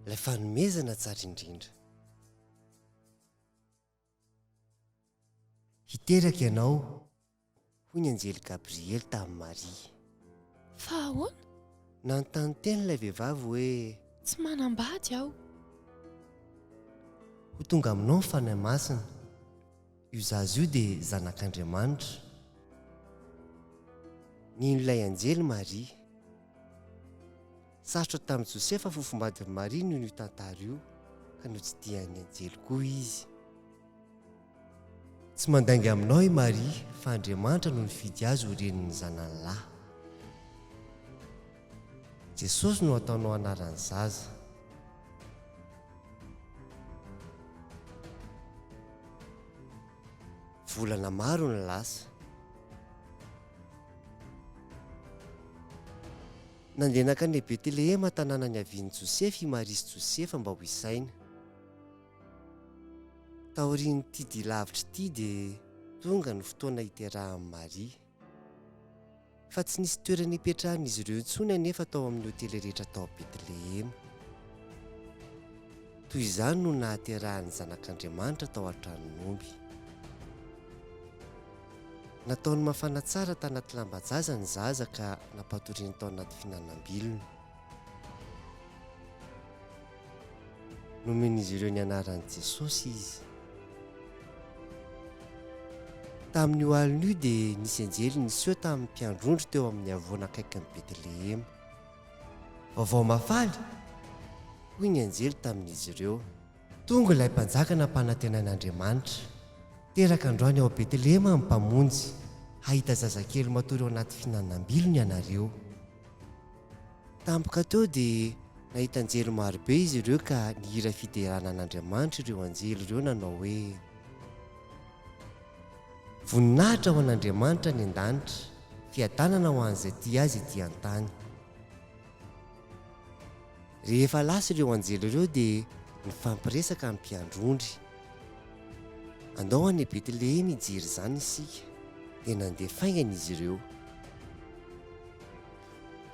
Ilay fanomezana tsara indrindra. Hiteraka ianao, hoy ny anjely Gabriely tamin'i Maria. Fa ahoana? Nanontany tena ilay vehivavy hoe. Tsy manambady aho. Ho tonga aminao ny Fanahy Masina. Io zaza io dia Zanak'Andriamanitra. Nino ilay anjely Maria. Sarotra tamin'i Josefa fofombadin'i Maria ny io tantara io, ka notsidihan'ny anjely koa izy. Tsy mandainga aminao i Maria fa Andriamanitra no nifidy azy ho renin'ny zanany lahy. Jesosy no ataonao anaran'ny zaza. Volana maro no lasa. Nandeha nankany Betlehema tanàna niavian'i Josefa i Maria sy Josefa mba ho isaina. Taorian'ity dia lavitra ity dia tonga ny fotoana hiterahan'i Maria. Fa tsy nisy toerana hipetrahan'izy ireo intsony anefa tao amin'ny hotely rehetra tao Betlehema. Toy izany no nahaterahan'ny Zanak'Andriamanitra tao an-tranon'omby. Nataony mafana tsara tanaty lamba-jaza ny zaza ka nampatoriany tao anaty fihinanam-bilona. Nomen'izy ireo ny anaran'i Jesosy izy. Tamin'io alina io dia nisy anjely niseho tamin'ny mpiandry ondry teo amin'ny havoana akaikin'i Betlehema. Vaovao mahafaly! hoy ny anjely tamin'izy ireo. Tonga ilay Mpanjaka nampanantenain'Andriamanitra. Teraka androany ao Betlehema ny Mpamonjy. Hahita zazakely matory ao anaty fihinanam-bilona ianareo. Tampoka teo dia nahita anjely marobe izy ireo ka nihira fiderana an'Andriamanitra ireo anjely ireo nanao hoe, Voninahitra ho an'Andriamanitra any an-danitra, fiadanana ho an'izay tia Azy ety an-tany. Rehefa lasa ireo anjely ireo dia nifampiresaka ny mpiandry ondry. Andao any Betlehema hijery izany isika. Dia nandeha faingana izy ireo.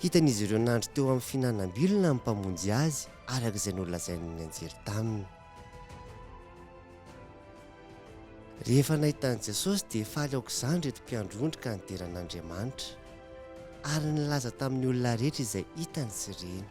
Hitan'izy ireo nandry teo amin'ny fihinanam-bilona ny Mpamonjy azy araka izay nolazain'ny anjely taminy. Rehefa nahita an'i Jesosy dia faly aok'izany ireto mpiandry ondry ka nidera an'Andriamanitra, ary nilaza tamin'ny olona rehetra izay hitany sy reny.